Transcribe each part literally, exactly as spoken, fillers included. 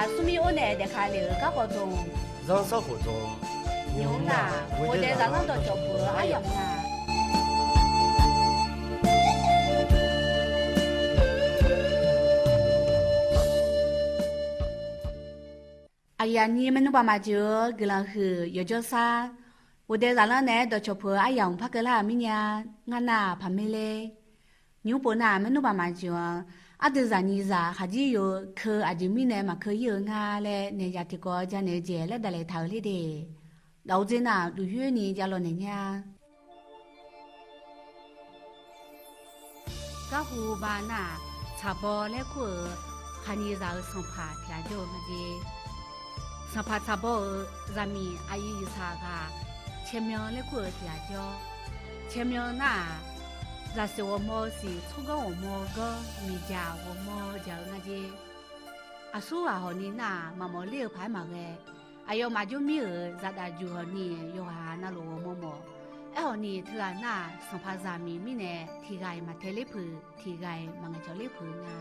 Aqsur mir or nae daefka lef-euq garkawv dmq, zanrsanrkhof dmq, nymq-mr nar, ghofdaef zaqlanr dawqcawq puq-eu aryamq nga. Aqyuif aqnyir maernmr baq maqjeuq-eu guiqlanq huiq yawqjawr sar, ghofdaef zaqlanr naeq-aer dawqcawq puq-eu aryamq par keuvlar-euq mirnya, ngar nar-aq Paqmerler. Nymq-mr pov nar-aq maernmr baq maqjeuq-anr, ardui zaqnyiq zaq khaqjir yo keu aqjeq mirnae maqkeu ir-eu nga laer naeq yaq tiqkawv janaeq-eu jeq laer daqlaeq taq-euq ler de. Dawq-eu dzer nar-aq duqyoer ni javlaw naeq nya. Garhu ba nar-aq, tsaqbaw laer kur-euq khaqnyiq zaq-euq sanqpaq tiq ghaq jawr-eu nga jer. Sanqpaq tsaqbaw-euq zaqmiq aqyuif yiqsaq ghaq Caermyan laer kur-euq tiq ghaq jawr. Caermyan nar-aq, zaqsiq ghawqmawr siq tsawrganr ghawqmawr ganr miqjaq ghawqmawr jaq-eu nga jer. Aqsur ghaq hawq ni nar-aq maqmawf ler-eu paq-aer maqghae. Aqyawfmaf jawr mir-euq zaqdaf juq hawq ni yawqghaq navluf ghawqmawr mawf. Aerkhawf ni teughaq nar-aq sanqpaq zaqmiq mirnae tiq ghaq-iq maqtae ler puq, tiq ghaq-iq maqngaeq cawq ler puq nga.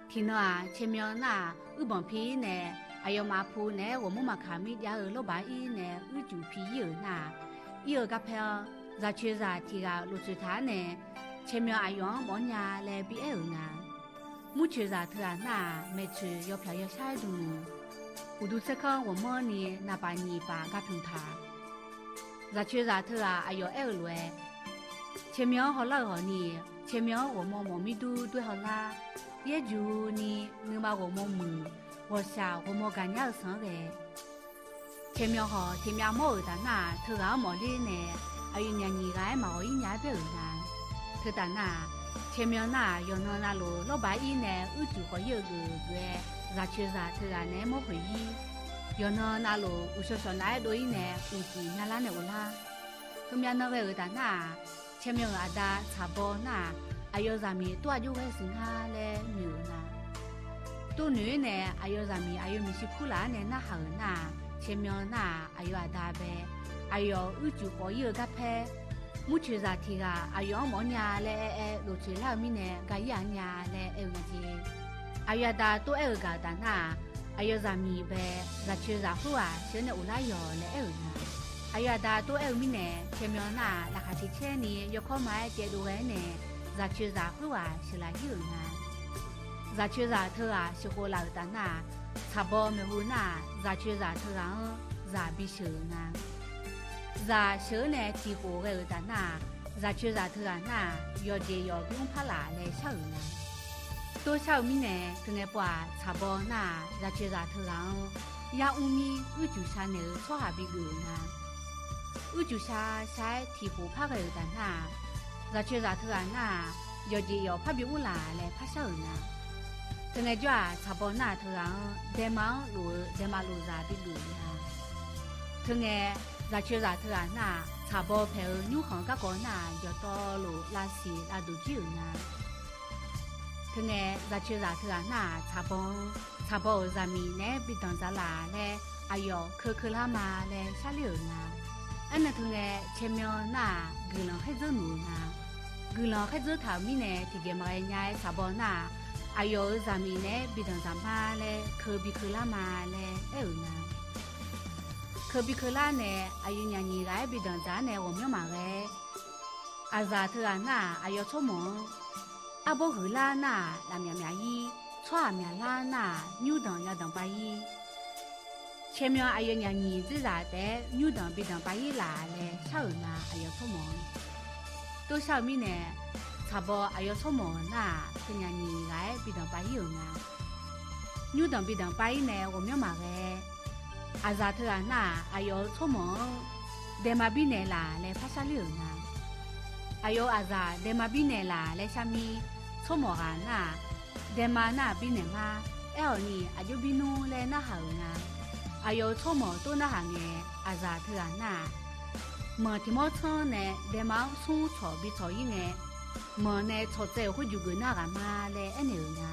Tiqnan-aq Caermyan nar-aq uirbanq pi-ir nae aqyawfmaf pu naeq-aer ghawqmawr maqkaq mir jav-eu lawrbaq ir nae uircuf pi ir-euq nar-aq, ir-eu garpaer-anr zaqcoeqzaq tiq ghaq lof tsoeq taq-ar nae, Caermyan aqyawf-anr mawf-anr nya laer bi aer-euq nga. Murcoeqzaq teughaq nar-aq, maeqtsoeq yawpyaq yawshar-aer dmq-euq, uqduq tsaerkanr ghawqmanrni naqpaf nyiq paf gar pymq taq. Zaqcoeqzaq teughaq aqyawf aer-eu lof-aer, Caermyan-anr hawlar-euq hawq ni, Caermyan-anr ghawqmawr mawf mir dur doer hawlar. Yaerjuq ni nuima ghawqmawr muiq, ghawqshaq ghawqmawr gaqnya-eu sanq-anr ghae. Caermyan hawq tiqmyav mawr-euq taf nar-aq, teughaq-anr mawfler nae aqyawfnyaf nyiq ghaq-aer maqghawq-ir nya-aer baer-euq nga. Teutaf nar-aq, Caermyan nar-aq yawqnan navluf lawrbaq ir nae uircuf khawf ir-eu geuf geuf-aer, zaqcoeqzaq teughaq naeq-aer mawr khoeq-ir. Yawqnan navluf uqshawq shawq nav-aer dov-ir nae uqcif nyalar nae ghoflar. Heumyav nan ghae-euq taf nar-aq, Caermyan-euq aqda tsaqbaw nar-aq, aqyawf zaqmiq tov-aq jov ghae siq ngar laer noeq-euq nga. Tov noeq-ir nae aqyawf zaqmiq aqyawf maeqshi kurlaf-anr nae narhaq-euq nar-aq, Caermyan nar-aq aqyawf aqda bae, aqyawf uircuf khawf ir-eu garpaer, murcoeqzaq tiq ghaq aqyawf-anr mawf-anr nya laer aer-aer lof tsoeq lar-eu mirnae ga ir-aq nya laer aer-eu nga jer. Aqyawf aqda tov aer-euq gaq-eu taf nar-aq, aqyawf zaqmiq bae, zaqcoeqzaq khoerghaq sheuq-eu nae uqlar yawq laer aer-euq nga. Aqyawf aqda tov aer-eu mirnae, Caermyan nar-aq laqkhaq tiq caer ni yawkawr ma-aer caevdov ghae-aer nae, zaqcoeqzaq khoerghaq sheuqlaf ir-euq nga. Zaqcoeqzaq teughaq sheuqkhof laf-euq taf nar-aq, tsaqbaw maeqhu nar-aq, zaqcoeqzaq teughaq-anr zaq bisheuq-euq nga. Zaq sheuq-eu nae tiqkhof ghae-euq taf nar-aq, zaqcoeqzaq teughaq nar-aq, yawqjeq yawq bimr par laf laer shar-euq nga. Tov shar-eu mirnae, teungae pov-aq, tsaqbaw nar-aq, zaqcoeqzaq teughaq-anr yar mr mir uircuf sha naeq-eu tsawrhaq bigeuf-euq nga. Uircuf sha sha-aer tiqkhof par ghae-euq taf nar-aq, zaqcoeqzaq teughaq nar-aq, yawqjeq yawq par bimr laf laer par shar-euq nga. Teungae jawr-aq, tsaqbaw nar-aq teughaq-anr daema-anr lof-eu daema lof zaq bigeuf-euq nga. Teungae, zaqcoeqzaq teughaq nar-aq, tsaqbaw paeq-eu nymrkhanq garkawv nar-aq, jawqtawvluf lavsiq lavduq jir-euq nga. Teungae, zaqcoeqzaq teughaq nar-aq, tsaqbaw-anr, tsaqbaw-euq zaqmiq naeq-aer bi danqdzaq laf laer, aqyawf keukeuvlar ma laer sharler-euq nga. Aernae teungae, Caermyan nar-aq, guiqlanq khaerdzeur nuq-euq nga. Guiqlanq khaerdzeur taq-euq mirnae tiqjeq maqghae nya-aer tsaqbaw nar-aq, aqyawf-euq zaqmiq naeq-aer bi danqdzaq ma laer keubi keuvlar ma laer aer-euq nga. Keubi keuvlar nae aqyawfnyaf nyiq ghaq-aer bi danqdzaq-ar nae ghawqmyanr maqghae-aer, aqzaq teughaq nar-aq, aqyawf tsawrmawq-anr arbawr huiqlar nar-aq, lafmyaf myaf-ir, tsawrhaq myaqlar nar-aq, nymrdanq yadanq pav-ir. Caermyan aqyawfnyaf nyiq dzerzaq taef-aer nymrdanq bi danq pav-ir laf laer shar-euq nga, aqyawf tsawrmawq-anr. Tov shar-eu mirnae, tsaqbaw aqyawf tsawrmawq nar-aq, teunyaf nyiq ghaq-aer bi danq pav-ir-euq nga. Nymrdanq bi danq pav-ir nae ghawqmyanr maqghae-aer, aqzaq teughaq nar-aq, aqyawf-euq tsawrmawq-anr daema birnaeq laf laer par sharler-euq nga. Aqyawf-euq aqzaq daema birnaeq laf laer shar mir, tsawrmawq ghaq nar-aq, daema nar-aq birnaeq ma, aerkhawf ni aqjox birnmr laer narhaq-euq nga. Aqyawf-euq tsawrmawq tov narhaq ngae, aqzaq teughaq nar-aq, manq tiq mawr tsanr nae daema-anr smr tsawq bi tsawq-ir ngae, manq nae tsawq tsaev-euq khoer juq geuf nar ghaq ma laer aernaeq-euq nga.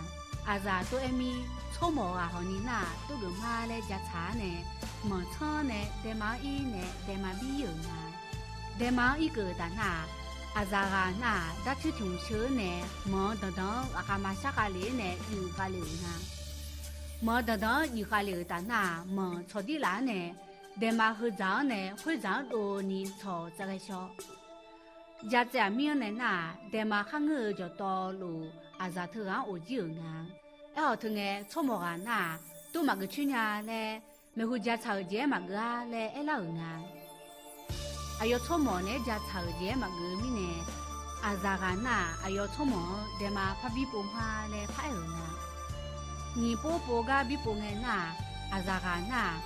Aqzaq tov aer mir, tsawrmawq ghaq hawq ni nar-aq, tov geuf ma laer ja tsaq-ar nae, manq tsanr nae daema-anr ir nae daema bir-ir-euq nga. Daema-anr irkeuv-euq taf nar-aq, aqzaq ghaq nar-aq, darcoer tiq hmq sheu-eu nae, manq-eu danqdanq-anr ghaqkhav ma shar khav lef-aer nae uiq khav lef-euq nga. Manq-eu danqdanq-anr jiqkhav lef-euq taf nar-aq, manq tsawqdir laf-anr nae daema heudzaq-anr nae khoerdzaq-anr dovni tsawq tsaev ghae shaw. Jatsaev-aq mir-anr nae nar-aq, daema kharngeur-eu jawqtawvluf aqzaq teughaq-anr of jir-euq nga. Aerkhawf, teungae tsawrmawq ghaq nar-aq, tor maqgeuf coer nya laer, maeqhu jatsaq-euq jeq-aer maqgeuf-ar laer aerlar-euq nga. Aqyawf tsawrmawq naeq-aer jatsaq-euq jeq-aer maqgeuf-eu mirnae, aqzaq ghaq nar-aq, aqyawf tsawrmawq-anr daema parbi pov ma laer paraer-euq nga. Nyiq pov pov gar bi pov ngae nar-aq, aqzaq ghaq nar-aq,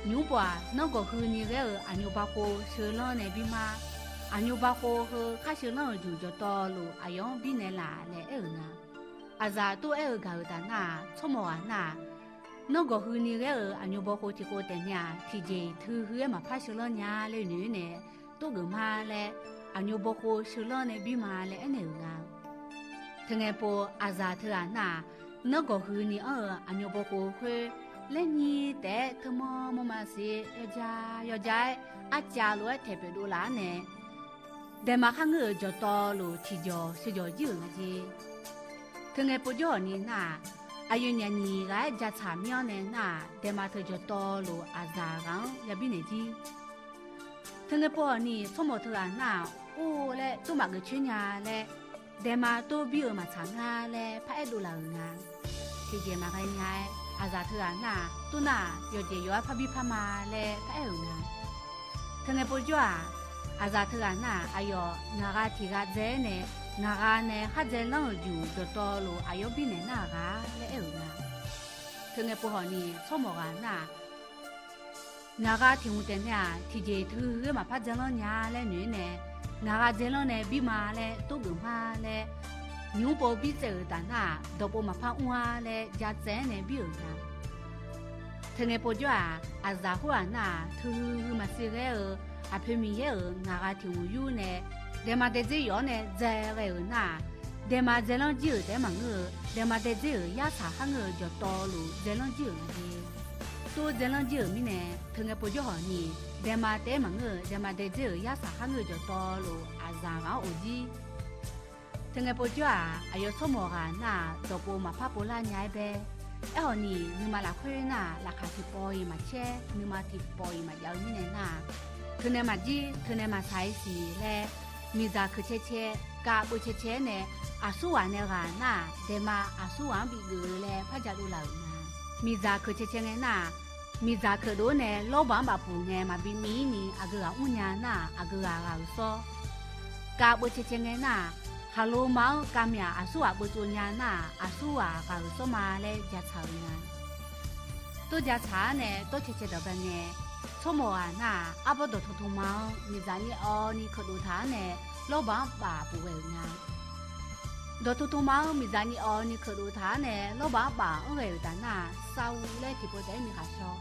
nymq-mr pov-aq, nanrgawq huini ghaer-eu aqnyo bakhov sheulanr nae bi ma. Aqnyo bakhov heu khar sheulanr-euq juq jawqtawvluf aqyawf-anr birnaeq laf laer aer-euq nga. Aqzaq tov aer-eu gaq-euq taf nar-aq, tsawrmawq ghaq nar-aq, nanrgawq huini ghaer-eu aqnyo bakhov tiqkhov taef nae-aq, tiqjeq teu heu-aer maqpar sheulanr nya laer noeq-aer nae, tov geuf ma laer, aqnyo bakhov sheulanr nae bir ma laer aernaeq-euq nga. Teungae pov aqzaq teughaq nar-aq, nanrgawq huini anr-eu aqnyo bakhov khoer, laer nyir taef-aer teumanr manrma siq-ir yawja yawja-aer, arcav lof-aer taeq pyeuf dov laf-anr nae, daema kharngeur-euq jawqtawvluf tiqjawq sheuqjawq jir-euq nga jer. Teungae povjawr hawq ni nar-aq, aqyawfnyaf nyiq ghaq-aer jatsaq mir-anr nae nar-aq, daema teu jawqtawvluf aqzaq ghaq-anr yabi naeq jir. Teungae pov hawq ni tsawrmawq teughaq nar-aq, or laer tor maqgeuf coer nya laer, daema tor bir-eu maqtsaq ngar laer paraer dov laf-euq nga. Tiqjeq maqghae nya-aer aqzaq teughaq nar-aq, tor nar-aq, yawqjeq yawq-aer parbi par ma laer paraer-euq nga. Teungae povjawr-aq, aqzaq teughaq nar-aq, aqyawf ngaq ghaq tiq ghaq dzae-aer nae, ngaq ghaq nae khar dzaelanr-euq juq jawqtawvluf aqyawf birnaeq nar-aq ghaq laer aer-euq nga. Teungae pov hawq ni tsawrmawq ghaq nar-aq, ngaq ghaq tiq hmq taef nae-aq, tiqjeq teu heu-aer maqpar dzaelanr nya laer noeq-aer nae, ngaq ghaq dzaelanr nae bir ma laer tor geuf ma laer, nymq-mr pov bir tsaev-euq taf nar-aq, dawqpov maqpar mr-ar laer jatsaev-aer nae bir-euq nga. Teungae povjawr-aq, aqzaq khoerghaq nar-aq, teu heu maqsiq ghaer-eu aqpoeq Miqyaer-euq ngaq ghaq tiq hmq yur nae, daema daedzer yawf-awr nae dzae ghae-euq nar-aq, daema dzaelanr jir-euq taef-aer maqngeur-eu, daema daedzer-euq yarsaq kharngeur-eu jawqtawvluf dzaelanr jir-euq nga jer. Tor dzaelanr jir-euq mirnae, teungae povjawr hawq ni, daema taef-aer maqngeur-eu, daema daedzer-euq yarsaq kharngeur-eu jawqtawvluf aqzaq ghaq-anr of jir. Teungae povjawr-aq, aqyawf tsawrmawq ghaq nar-aq, dawqpov maqpar povlar nya-aer bae. Aerkhawf ni, nuima lafkhoer nar-aq, laqkhaq tiqpawf-iq maqcaer, nuima tiqpawf-iq maqjav-eu mirnae nar-aq, teunae maqjir, teunae maqsaq-ir siq laer, miqdzaq keuq cae cae, kav beuv cae cae-aer nae, aqsurghaq nae ghaq nar-aq, daema aqsurghaq-anr bigeuf-eu laer par jadov laf-euq nga. Miqdzaq keuq cae cae ngae nar-aq, miqdzaq keuqdov-ar nae lawrbaq-anr bafpuq ngae maqbi miv-ir ni aqgeu ghaq mrnya nar-aq, aqgeu ghaq ghaq-euq sawr. Kav beuv cae cae ngae nar-aq, khaqlo ma-anr kavmyaq aqsurghaq beuv tsov nya nar-aq, aqsurghaq ghaq-euq sawr ma laer jatsaq-euq nga. Tor jatsaq-ar nae tor cae cae dawq bae ngae, tsawrmawq ghaq nar-aq, arbawr dawqtawq tawq ma-anr miqdzaq ni awv ni keuqdov taq-ar nae, lawrbaq-anr baf puq ghae-euq nga. Dawqtawq tawq ma-anr miqdzaq ni awv ni keuqdov taq-ar nae, lawrbaq-anr baf-anr ghae-euq taf nar-aq, Saur laer tiqpov taef-aer miqkhaq shaw.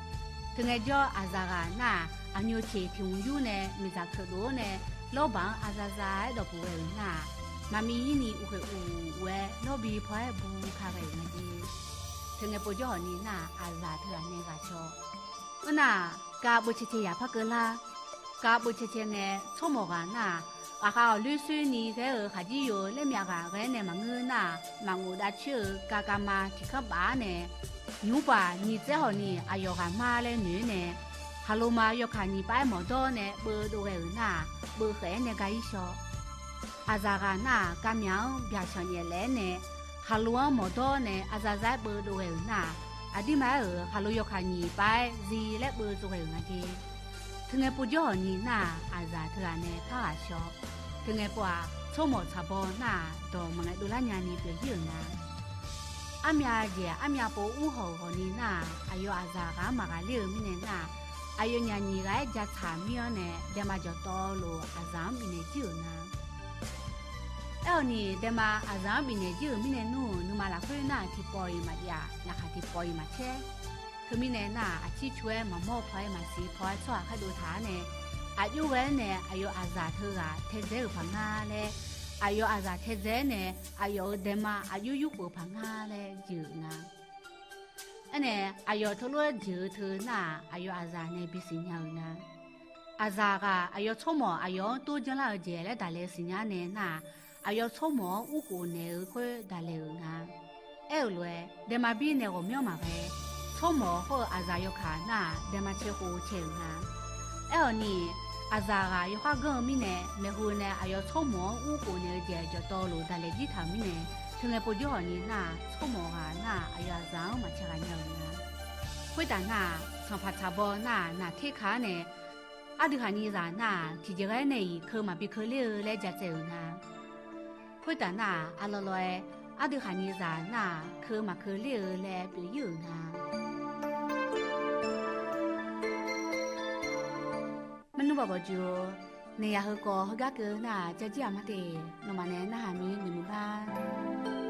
Teungae jawr aqzaq ghaq nar-aq, aqnyoq ceq tiq hmq yur nae miqdzaq keuqdov-ar nae, lawrbaq-anr aqzaqza-aer dawqpuq ghae-euq nar-aq, maqmiv-ir ni uqkhoeq uq uq-aer lawrbi paw-aer bu ka ghae-euq nga jer. Teungae povjawr hawq ni nar-aq, aqzaq teughaq nae ghaq shaw. Eur nar-aq, kav beuv cae cae yaq par keuvlar. Kav beuv cae cae ngae, tsawrmawq ghaq nar-aq, ghaqkhav ghawqloer soer ni ghae-eu khaqjir yo laer myavghaq ghae-aer nae maqngeur nar-aq, maqngof dav coer-eu kav kav ma tiq kanr baf-ar nae, nymq-mr pov-aq, nyiq tsaer hawq ni aqyawf ghaq ma laer noeq-aer nae, khaqlo ma yawkaq nyiq pav-aer mawqdawr nae beuv dov ghae-euq nar-aq, beuv khaef-aer nae ga-ir shaw. Aqzaq ghaq nar-aq, kavmyaq-anr byaqshanq nyaef laef-aer nae, khaqlo-anr mawqdawr nae aqzaqza-aer beuv dov ghae-euq nar-aq, aqdirma aer-euq khaqlo yawkaq nyiq pav-aer zir laer beuv tsov ghae-euq nga jer. Teungae povjawr hawq ni nar-aq, aqzaq teughaq nae par ghaq shaw. Teungae pov-aq, tsawrmawq tsaq baw nar-aq, dawq maqngae dovlar nya ni pyeuf-ir-euq nga. Armyav jeq armyav pov mr hawq-euq hawq ni nar-aq, aqyawf aqzaq ghaq-anr maqghaq ler-eu mirnae nar-aq, aqyawfnyaf nyiq ghaq-aer jatsaq mir-anr nae, daema jawqtawvluf aqzaq-anr bifnaeq jir-euq nga. Aerkhawf ni, daema aqzaq-anr bifnaeq jir-euq mirnae nmr-euq nuima lafkhoer nar-aq, tiqpawf-iq maqjav, laqkhaq tiqpawf-iq maqcaer. Teumirnae nar-aq, aqcir cu-aer maqmawr paw-aer maqsiq paw-aer tsawrhaq khaerdov taq-ar nae, aqjox ghae-aer nae aqyawf aqzaq teughaq taedzae-euq paq nga laer, aqyawf aqzaq taedzae-aer nae aqyawf-euq daema aqjox yurkhof-eu paq nga laer jeuq-euq nga. Aernae, aqyawf teulof-aer jeuq-eu teu nar-aq, aqyawf aqzaq nae bisiq nya-euq nga. Aqzaq ghaq aqyawf tsawrmawq aqyawf-anr tor janrlar-eu jeq laer daqlaeq siqnya nae nar-aq, aqyawf tsawrmawq-anr urkhof naeq-eu khoer daqlaeq-euq nga. Aer-euq lof-aer, daema bir nae ghawqmyanr maqghae, tsawrmawq hawr-eu aqzaq yawkaq nar-aq, daema cae khof cae-euq nga. Aerkhawf ni, aqzaq ghaq yawkhav ganr-eu mirnae, maeqhu nae aqyawf tsawrmawq-anr ur khof naeq-eu jeq jawqtawvluf daqlaeq jir taq-euq mirnae, teungae povjawr hawq ni nar-aq, tsawrmawq ghaq nar-aq, aqyawf aqzaq-anr maqcae ghaq nya-euq nga. Khoertaf nar-aq, sanqpaq tsaq baw nar-aq, naqter ka-ar nae, ardui khaqnyi zaq nar-aq, tiqjeq ghae nae-iq keuv maqbi keuv ler-eu laer ja tsaev-euq nga. Khoertaf nar-aq, arlawr lawr-aer, ardui khaqnyi zaq nar-aq, keuv maqkeuv ler-eu laer pyeuf ir-euq nga. Maernmr bawq bawq jeuq-or, naeq yaq heukawv heugar keuv nar-aq, jajir aqma te, nawmaf nae narhaq mir noeqmuiq gar.